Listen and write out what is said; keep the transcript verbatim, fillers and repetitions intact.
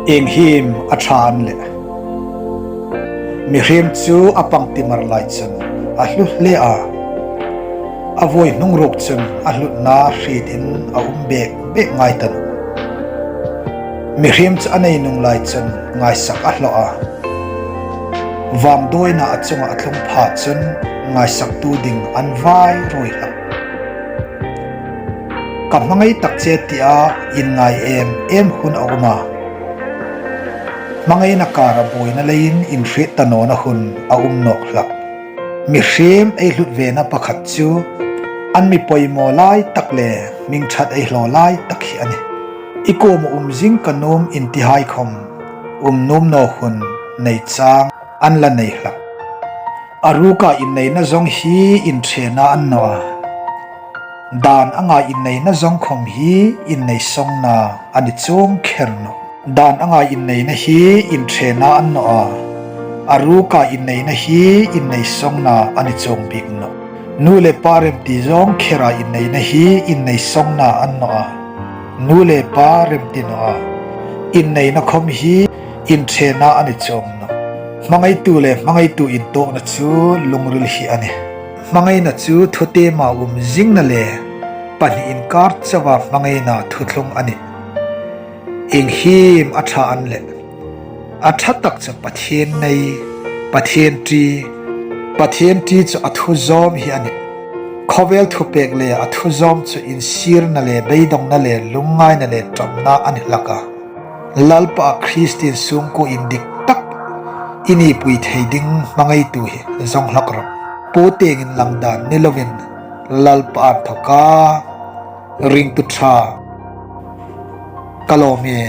Ieng hiem a ṭha an leh. Mihriem chu a pang ti mar lai chun a hlu hle a. A vuoi hnung ruok chun a hlutna hriet in a um bek bek ngai ta nawh. Mihriem chu a nei nung lai chun ngaisak a hlaw a. Vangduoina a chunga a tlung pha chun ngaisaktu ding an vai ruoi hlak. Ka hmangai tak che tia inngai em em hun a um a. Hmangaina kara buoina leiin inhriet ta nawna hun a um nawk hlak. Mihriem ei hlut vena pakhat chu an mi poimaw lai tak le hming ṭhat ei hlaw lai tak hi a nih. I kuoma um zing ka nuom intihai khawm um nuom naw hun nei chang an la nei hlak. A ruka inneina zawng hi inṭhena a ni naw a. Dan anga inneina zawng khawm hi innei sawngna a ni chuong kher nawh. Dan anga inneina hi inṭhena a ni naw a. A ruka inneina hi innei sawngna a ni chuong bik nawh. Nu le pa remti zawng khera inneina hi innei sawngna a ni naw a. Nu le pa remti naw a. Inneina khawm hi inṭhena a ni chuong nawh. Hmangaitu le hmangaitu intuokna chu lungril hi a nih. Hmangaina chu thutema um zingna le pahni inkar chauha hmangaina thuthlung a nih. Ieng hiem a ṭha an leh. A ṭha tak chu Pathien nei, Pathien ṭi, Pathien ṭi chu a thu zawm hi a nih. Khawvel thupek le a thu zawm chu insirna le beidongna le lungngaina le ṭawmna a ni hlak a. Lalpa Kristien sungkuo indik tak i ni pui thei ding hmangaitu hi zawng hlak rawh. Pu Tieng inlang dan ni lovin Lalpa inthawka ringtu ṭha ka lawm e.